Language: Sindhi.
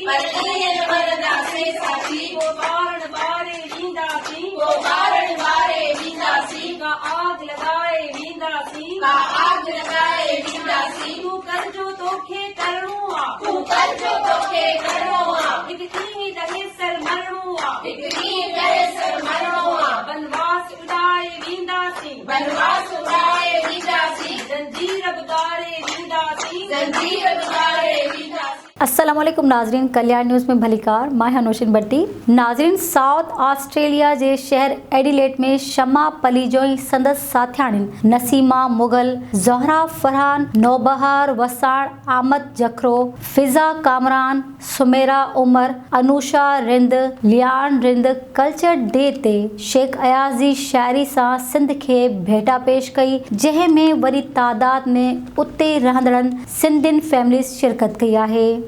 پر ائين نه مرنداسين ساٿي. ڪو ٻارڻ ٻاري وينداسين. ڪو ٻارڻ ٻاري وينداسين. ڪا آگ لڳائي وينداسين. ڪا آگ لڳائي وينداسين. تون ڪر جو توکي ڪرڻو آ. تون ڪر جو توکي ڪرڻو آ. هڪ ڏينهن ڏهيسر مرڻو آ. هڪ ڏينهن ڏهيسر مرڻو آ. بنواس اڏائي وينداسين. بنواس اڏائي وينداسين. زنجير به ٻاري وينداسين. زنجير به ٻاري وينداسين. السلام عليڪم ناظرين ڪلياڻ نيوز ۾ ڀليڪار مان آهيان نوشين ڀٽي ناظرين سائوٿ آسٽريليا جي شهر ايڊيليڊ ۾ شمع پليجو ۽ سندس ساٿياڻين نسيمه مغل، زهرا فرحان، نوبهار وساڻ، آمد جکرو، فضا ڪامران، سميرا عمر، انوشا رند، ليان رند ڪلچر ڊي تي شيخ اياز جي شاعري سان سنڌ کي ڀيٽا پيش ڪئي جنهن ۾ وڏي تعداد ۾ اتي رهندڙن سنڌين فيمليز شرڪت ڪئي آهي.